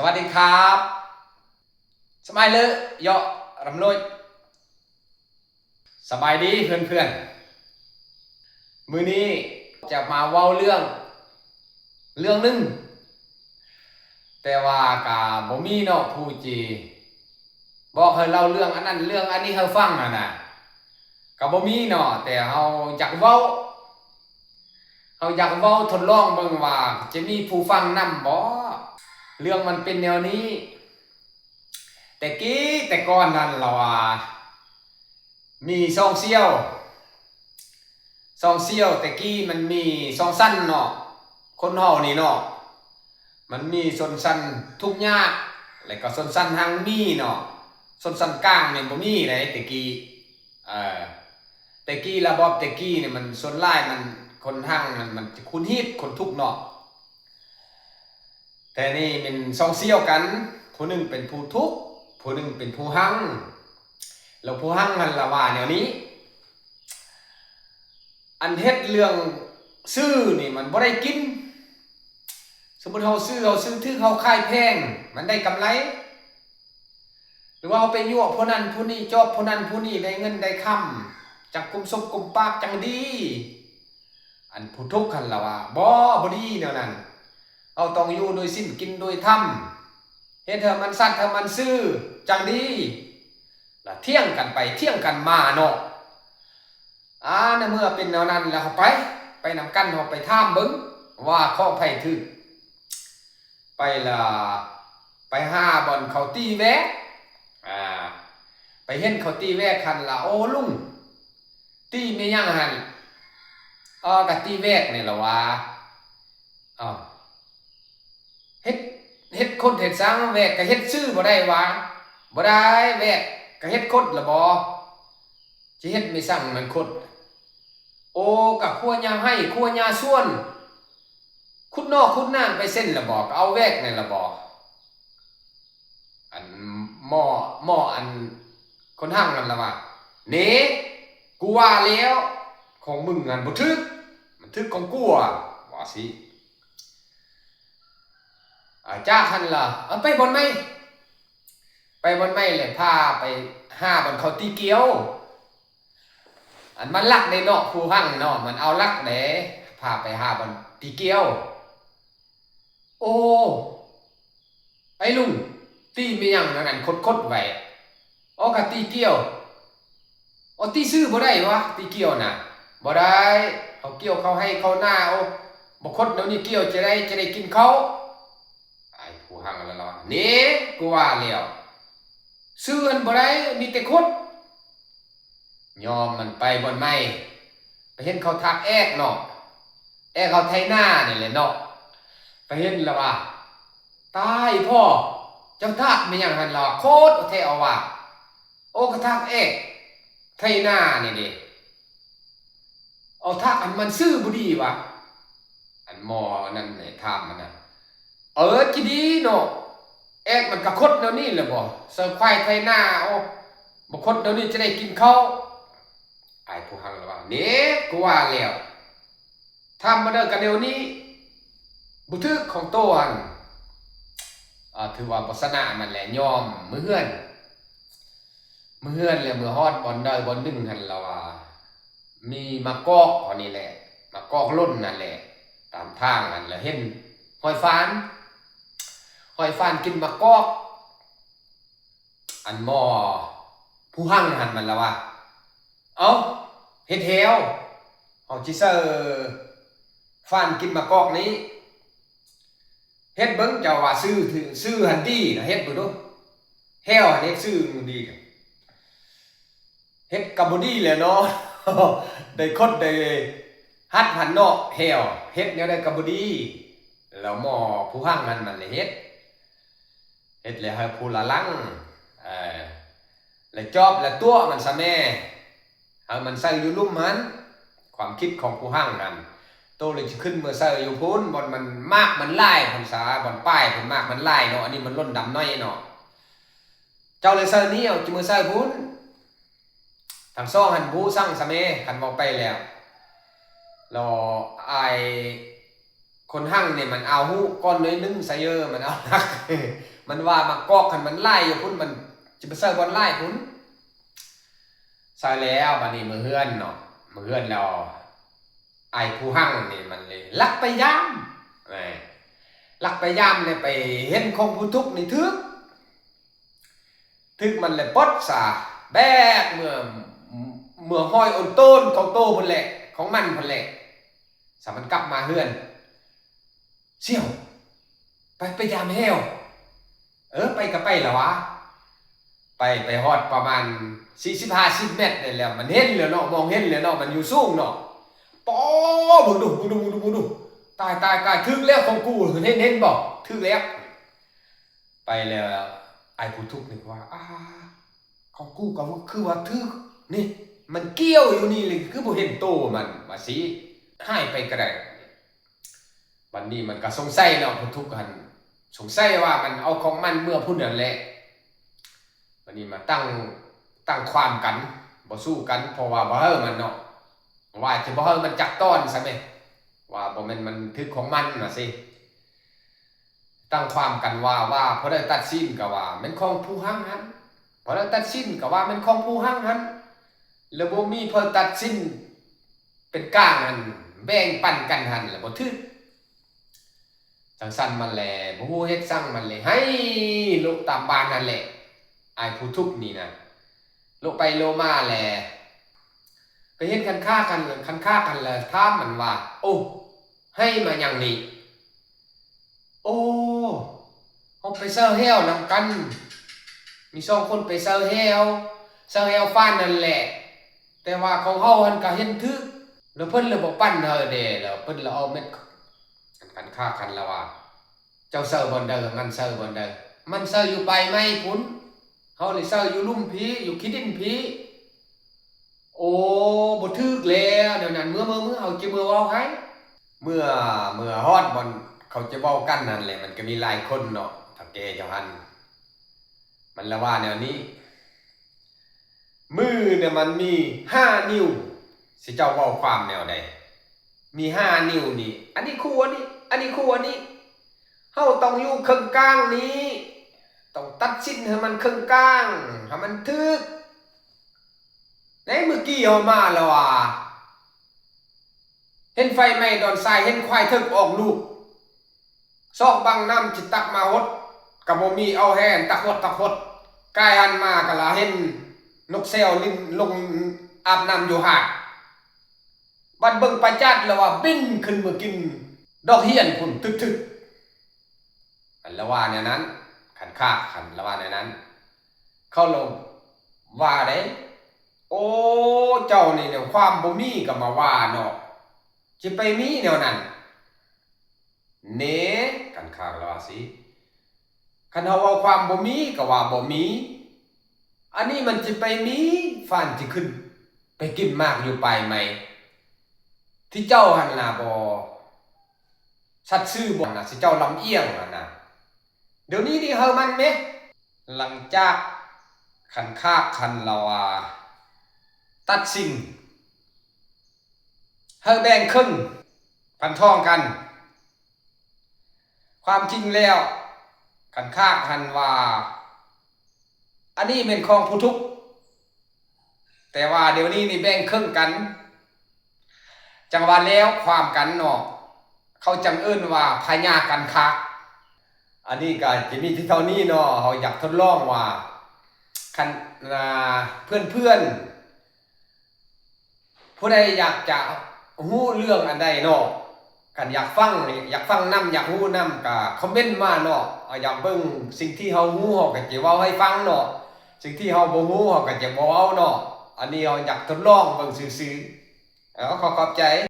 ສະຫວັດດີຄັບ ສະບາຍເລີເຍາະ ຣຳລວຍ ສະບາຍດີເພື່ອນໆ ມື້ນີ້ຈະມາເວົ້າເລື່ອງ ເລື່ອງໜຶ່ງ ແຕ່ວ່າກະບໍ່ມີເນາະ ຜູ້ຊິບອກໃຫ້ເລົ່າເລື່ອງອັນນັ້ນເລື່ອງອັນນີ້ໃຫ້ຟັງຫັ້ນນະ ກະບໍ່ມີເນາະ ແຕ່ເຮົາຢາກເວົ້າ ເຮົາຢາກເວົ້າທົດລອງເບິ່ງວ່າຈະມີຜູ້ຟັງນຳບໍ່? ເລື່ອງມັນເປັນແນວນີ້ ແຕ່ກີ້ແຕ່ກ່ອນນັ້ນລະວ່າ ມີຊ່ອງສ່ຽວ ຊ່ອງສ່ຽວແຕ່ກີ້ມັນມີສອງຊັ້ນເນາະ ຄົນເຮົານີ້ເນາະ ມັນມີຊົນຊັ້ນທຸກຍາກ ແລະກໍຊົນຊັ້ນຮັ່ງມີເນາະ ຊົນຊັ້ນກາງນີ້ບໍ່ມີໃດແຕ່ກີ້ ເອີ ແຕ່ກີ້ລະບອບແຕ່ກີ້ນີ້ມັນສ່ວນຫຼາຍມັນຄົນຮັ່ງນັ້ນມັນຈະຄູນຮີດຄົນທຸກເນາະ ແຕ່ນີ້ແມ່ນສອງສ່ຽວກັນ ຜູ້ໜຶ່ງເປັນຜູ້ທຸກ ຜູ້ໜຶ່ງເປັນຜູ້ຮັ່ງ ແລ້ວຜູ້ຮັ່ງຫັ້ນລະວ່າແນວນີ້ ອັນເຮັດເລື່ອງຊື້ນີ້ມັນບໍ່ໄດ້ກິນ ສົມມຸດເຮົາຊື້ ເຮົາຊື້ຖືກ ເຮົາຂາຍແພງ ມັນໄດ້ກຳໄລ ຫຼືວ່າເຮົາໄປຍົວະຜູ້ນັ້ນຜູ້ນີ້ ຈອບຜູ້ນັ້ນຜູ້ນີ້ ໄດ້ເງິນໄດ້ຄຳ ຈັກກຸມສົບກຸມປາກຈັ່ງດີ ອັນຜູ້ທຸກຫັ້ນລະວ່າ ບໍ່ ບໍ່ດີແນວນັ້ນ ເຮົາຕ້ອງຢູ່ໂດຍສິນ ກິນໂດຍທຳ ເຮັດໃຫ້ມັນສັດໃຫ້ມັນຊື່ຈັ່ງດີ ລະຖຽງກັນໄປຖຽງກັນມາເນາະ ອາ ໃນເມື່ອເປັນແນວນັ້ນແລ້ວ ເຮົາໄປ ໄປນຳກັນ ເຮົາໄປຖາມເບິ່ງວ່າຂອງໃຜຖືກ ໄປລະ ໄປຫາບ່ອນເຂົາຕີແວກ ອາ ໄປເຫັນເຂົາຕີແວກຫັ້ນລະ ໂອ້ ລຸງ ຕີແມ່ນຫຍັງຫັ້ນ? ເອີ ກະຕີແວກນີ້ລະວ່າ ເອົາ ເຮັດ ເຮັດຄົດເຮັດສັງ ແວກກະເຮັດຊື່ບໍ່ໄດ້ຫວາ? ບໍ່ໄດ້ ແວກກະເຮັດຄົດລະບໍ່? ຊິເຮັດແມ່ນສັງມັນຄົດ? ໂອ ກະຂົວຫຍ້າໄຮ່ ຂົວຫຍ້າສວນ ຂຸດໜໍຂຸດໜາງໄປເຊັ່ນລະບໍ່? ກະເອົາແວກນັ້ນລະບໍ່? ອັນໝໍ ໝໍອັນຄົນຮັ່ງນັ້ນລະວ່າ ເນ ກູວ່າແລ້ວ ຂອງມຶງຫັ້ນບໍ່ຖືກ ມັນຖືກຂອງກູ ວ່າຊີ້. ອາ ຈາກຫັ້ນລະ ເອົາ ໄປບ່ອນໃໝ່ ໄປບ່ອນໃໝ່ແລ້ວພາໄປຫາບ່ອນເຂົາຕີກ້ຽວ ອັນມັນລັກເດ້ເນາະ ຜູ້ຮັ່ງເນາະ ມັນເອົາລັກເດ້ ພາໄປຫາບ່ອນຕີກ້ຽວ. ໂອ້ ໄອ້ລຸງ ຕີແມ່ນຫຍັງອັນນັ້ນຄົດໆໄວ້? ອໍ ກະຕີກ້ຽວ. ອໍ ຕີຊື່ບໍ່ໄດ້ຫວາ ຕີກ້ຽວນະ? ບໍ່ໄດ້ ເຮົາກ່ຽວເຂົ້າໄຮ່ເຂົ້ານາ ໂອ ບໍ່ຄົດແນວນີ້ກ້ຽວຈັ່ງໃດ ຈະໄດ້ກິນເຂົ້າ. ອ້າຍຜູ້ຮັ່ງລະລະວ່າ ເນ ກູວ່າແລ້ວ ຊື່ຫັ້ນບໍ່ໄດ້ ມີແຕ່ຄົດ. ຍອມມັນໄປບ່ອນໃໝ່ ໄປເຫັນເຂົາຖາກແອກເນາະ ແອກເຂົາໄຖນານີ້ແຫຼະເນາະ ໄປເຫັນລະວ່າ ຕາຍພໍ່ ເຈົ້າຖາກແມ່ນຫຍັງຫັ້ນລະ ໂຄດແທ້ເອົາວ່າ. ໂອ ກະຖາກແອກໄຖນານີ້ເດ ເອົາຖາກອັນມັນຊື່ບໍ່ດີຫວາ? ອັນໝໍນັ້ນໄດ້ຖາມມັນນະ ເອີ ຈະດີເນາະ ແອກມັນກະຄົດແນວນີ້ແຫຼະບໍ່ ໃສ່ຄວາຍໄຖນາ ໂອ ບໍ່ຄົດແນວນີ້ຈະໄດ້ກິນເຂົ້າ. ອ້າຍຜູ້ຮັ່ງລະວ່າ ເນ ກູວ່າແລ້ວ ຖາມມາເດີ ກະແນວນີ້ ບໍ່ຖືກຂອງໂຕຫັ້ນ. ອາ ຖືວ່າບໍ່ຊະນະມັນແຫຼະ ຍອມ ເມືອເຮືອນ ເມືອເຮືອນແລ້ວ ເມືອຮອດບ່ອນໃດບ່ອນໜຶ່ງຫັ້ນລະວ່າ ມີໝາກກອກອັນນີ້ແຫຼະ ໝາກກອກຫຼົ່ນນັ້ນແຫຼະ ຕາມທາງຫັ້ນ ລະເຫັນຫອຍຟານ ຫອຍຟານກິນໝາກກອກ. ອັນໝໍຜູ້ຮັ່ງຫັ້ນມັນລະວ່າ ເອົ້າ ເຮັດແຮ້ວ ເຮົາຊິໃສ່ຟານກິນໝາກກອກນີ້ ເຮັດເບິ່ງ ເຈົ້າວ່າຊື່ ຊື່ຫັ້ນດີນະ ເຮັດເບິ່ງດູ ແຮ້ວຫັ້ນເຮັດຊື່ມັນດີນະ. ເຮັດກະບໍ່ດີແຫຼະເນາະ ໄດ້ຄົດໄດ້ຫັດຫັ້ນເນາະ ແຮ້ວ ເຮັດແນວໃດກະບໍ່ດີ. ແລ້ວໝໍຜູ້ຮັ່ງຫັ້ນມັນລະເຮັດ ເຮັດແລ້ວໃຫ້ຜູ້ລະຫຼັງ ເອີ ລະຈອບລະຕົວະມັນຊະແມ້ ໃຫ້ມັນໃສ່ຢູ່ລຸ່ມຫັ້ນ. ຄວາມຄິດຂອງຜູ້ຮັ່ງຫັ້ນ ໂຕລະຈະຂຶ້ນເມືອໃສ່ຢູ່ພຸ້ນ ບ່ອນມັນ ໝາກມັນຫຼາຍພຸ້ນສາ ບ່ອນປາຍເພິ່ນ ໝາກມັນຫຼາຍເນາະ ອັນນີ້ມັນຫຼົ່ນດຳໜ້ອຍເນາະ. ເຈົ້າລະໃສ່ນີ້ ເອົາຈະເມືອໃສ່ພຸ້ນ ທັງສອງຫັ້ນບໍ່ຮູ້ສັງຊະແມ້ ຄັນເວົ້າໄປແລ້ວ. ລະອ້າຍ ຄົນຮັ່ງນີ້ມັນເອົາຮູ້ກ່ອນໜ້ອຍໜຶ່ງ ໃສ່ເອີ ມັນເອົາໜັກ ມັນວ່າໝາກກອກຫັ້ນມັນຫຼາຍຢູ່ພຸ້ນ ມັນຈະໄປໃສ່ບ່ອນຫຼາຍພຸ້ນ. ໃສ່ແລ້ວ ບາດນີ້ເມືອເຮືອນເນາະ ເມືອເຮືອນແລ້ວ ອ້າຍຜູ້ຮັ່ງນີ້ມັນເລີຍລັກໄປຢາມ ແໝ ລັກໄປຢາມແລ້ວໄປເຫັນຂອງຜູ້ທຸກນີ້ຖືກ ຖືກມັນແລ້ວປົດສາ ແບກເມືອ ເມືອຫ້ອຍໂອນໂຕນຂອງໂຕພຸ້ນແຫຼະ ຂອງມັນພຸ້ນແຫຼະ. ສາມັນກັບມາເຮືອນ ສ່ຽວ ໄປ ໄປຢາມແຮ້ວ. ເອີ ໄປກໍໄປລະວະ. ໄປ ໄປຮອດປະມານສີ່ສິບຫ້າສິບແມັດນີ້ແຫຼະ ມັນເຫັນແລ້ວເນາະ ມອງເຫັນແລ້ວເນາະ ມັນຢູ່ສູງເນາະ. ປໍ ເບິ່ງດູ ເບິ່ງດູ ເບິ່ງດູ ເບິ່ງດູ ຕາຍ ຕາຍ ຕາຍ ຖືກແລ້ວຂອງກູ ເຫັນ ເຫັນບໍ່ ຖືກແລ້ວ. ໄປແລ້ວ ອ້າຍຜູ້ທຸກນີ້ວ່າ ອາ ຂອງກູກໍຄືວ່າຖືກນີ້ ມັນກ່ຽວຢູ່ນີ້ເລີຍ ຄືບໍ່ເຫັນໂຕມັນ ວ່າຊີ້ ຫາຍໄປກໍໄດ້. ບັດນີ້ມັນກໍສົງໄສເນາະ ຜູ້ທຸກຫັ້ນສົງໄສວ່າມັນເອົາຂອງມັນເມືອພຸ້ນນັ້ນແຫຼະ. ບັດນີ້ມາຕັ້ງ ຕັ້ງຄວາມກັນ ບໍ່ສູ້ກັນ ເພາະວ່າບໍ່ໃຫ້ມັນເນາະ ວ່າຈະບໍ່ໃຫ້ມັນຈັກຕອນຊະແໝ ວ່າບໍ່ແມ່ນມັນຖືກຂອງມັນວ່າຊີ້. ຕັ້ງຄວາມກັນວ່າ ວ່າຜູ້ໃດຕັດສິນກໍວ່າແມ່ນຂອງຜູ້ຮັ່ງຫັ້ນ ຜູ້ໃດຕັດສິນກໍວ່າແມ່ນຂອງຜູ້ຮັ່ງຫັ້ນ ແລ້ວບໍ່ມີຜູ້ຕັດສິນເປັນກາງຫັ້ນ ແບ່ງປັນກັນຫັ້ນ ແລ້ວບໍ່ຖືກ. ຈັ່ງຊັ້ນມັນແຫຼະ ບໍ່ຮູ້ເຮັດສັງ ມັນເລີຍໄຫ້ໂລະຕາມບ້ານຫັ້ນແຫຼະ ອ້າຍຜູ້ທຸກນີ້ນະ. ໂລະໄປໂລະມາແຫຼະ ໄປເຫັນຄັນຄາກຫັ້ນ ຄັນຄາກຫັ້ນລະຖາມມັນວ່າ ໂອ້ ໄຫ້ມາຫຍັງນີ້? ໂອ້ ເຮົາໄປເຊົາແຮ້ວນຳກັນ ມີສອງຄົນໄປເຊົາແຮ້ວ ເຊົາແຮ້ວຟານຫັ້ນແຫຼະ ແຕ່ວ່າຂອງເຮົາຫັ້ນກະເຫັນຖືກ ແລ້ວເພິ່ນລະບໍ່ປັນເຮົາແດ່ ແລ້ວເພິ່ນລະເອົາເມັດ ຄັນຄາກຫັ້ນລະວ່າ ເຈົ້າເຊົາບ່ອນໃດ ມັນເຊົາບ່ອນໃດ? ມັນເຊົາຢູ່ປາຍໄມ້ພຸ້ນ ເຮົານີ້ເຊົາຢູ່ລຸ່ມພີ້ ຢູ່ຂີ້ດິນພີ້. ໂອ້ ບໍ່ຖືກແລ້ວແນວນັ້ນ ເມືອ ເມືອ ເມືອ ເຮົາຈະເມືອເວົ້າໃຫ້. ເມື່ອ ເມື່ອຮອດບ່ອນເຂົາຈະເວົ້າກັນຫັ້ນແຫຼະ ມັນກໍມີຫຼາຍຄົນເນາະ ເຖົ້າແກ່ເຈົ້າຫັ້ນ ມັນລະວ່າແນວນີ້ ມືນະມັນມີຫ້ານິ້ວ ຊິເຈົ້າເວົ້າຄວາມແນວໃດ? ມີຫ້ານິ້ວນີ້ ອັນນີ້ຄູ່ອັນນີ້ ອັນນີ້ຄູ່ອັນນີ້ ເຮົາຕ້ອງຢູ່ເຄິ່ງກາງນີ້ ຕ້ອງຕັດສິນໃຫ້ມັນເຄິ່ງກາງ ໃຫ້ມັນຖືກ. ໃນມື້ກີ້ເຮົາມາລະວ່າ ເຫັນໄຟໄໝ້ດອນຊາຍ ເຫັນຄວາຍເຖິກອອກລູກ ຊອກບັງນ້ຳຊິຕັກມາຫົດ ກະບໍ່ມີ ເອົາແຮ່ຕັກຫົດ ຕັກຫົດ ກາຍຫັນມາກະລະເຫັນນົກແຊວຫຼິ້ນລົງອາບນ້ຳຢູ່ຫາດ. ບັດເບິ່ງປາຈາດລະວ່າບິນຂຶ້ນມາກິນດອກຮຽນພຸ້ນ ທຶກໆ ອັນລະວ່າແນວນັ້ນ ຄັນຄາກຫັ້ນລະວ່າແນວນັ້ນ ເຂົາລະວ່າເດ້ ໂອ້ ເຈົ້ານີ້ແນວຄວາມບໍ່ມີກໍມາວ່າເນາະ ຊິໄປມີແນວນັ້ນເນ ຄັນຄາກລະວ່າຊີ້ ຄັນເຮົາເວົ້າຄວາມບໍ່ມີກໍວ່າບໍ່ມີ ອັນນີ້ມັນຊິໄປມີ ຟານຊິຂຶ້ນໄປກິນໝາກຢູ່ປາຍໄມ້ ທີ່ເຈົ້າຫັ້ນນະບໍ່ ສັດຊື່ບໍ່ນະ ຊິເຈົ້າລຳອຽງຫັ້ນນະ ດຽວນີ້ນີ້ເຮີມັນເມ. ຫຼັງຈາກຄັນຄາກຫັ້ນລະວ່າຕັດສິນ ເຮີແບ່ງເຄິ່ງ ພັນທອງກັນ. ຄວາມຈິງແລ້ວຄັນຄາກຫັ້ນວ່າ ອັນນີ້ແມ່ນຂອງຜູ້ທຸກ ແຕ່ວ່າດຽວນີ້ນີ້ແບ່ງເຄິ່ງກັນ ຈັ່ງວ່າແລ້ວຄວາມກັນເນາະ ເຂົາຈັ່ງເອີ້ນວ່າພະຍາກັນຄາກ. ອັນນີ້ກະຈະມີແຕ່ເທົ່ານີ້ເນາະ ເຮົາຢາກທົດລອງວ່າ ຄັນ ອ່າ ເພື່ອນໆ ຜູ້ໃດຢາກຈະຮູ້ເລື່ອງອັນໃດເນາະ ຄັນຢາກຟັງ ຢາກຟັງນຳ ຢາກຮູ້ນຳ ກະຄອມເມັນມາເນາະ ຢາກເບິ່ງສິ່ງທີ່ເຮົາຮູ້ ເຮົາກະຈະເວົ້າໃຫ້ຟັງເນາະ ສິ່ງທີ່ເຮົາບໍ່ຮູ້ ເຮົາກະຈະບໍ່ເວົ້າເນາະ ອັນນີ້ເຮົາຢາກທົດລອງເບິ່ງຊື່ໆ ເອົາ ຂໍຂອບໃຈ.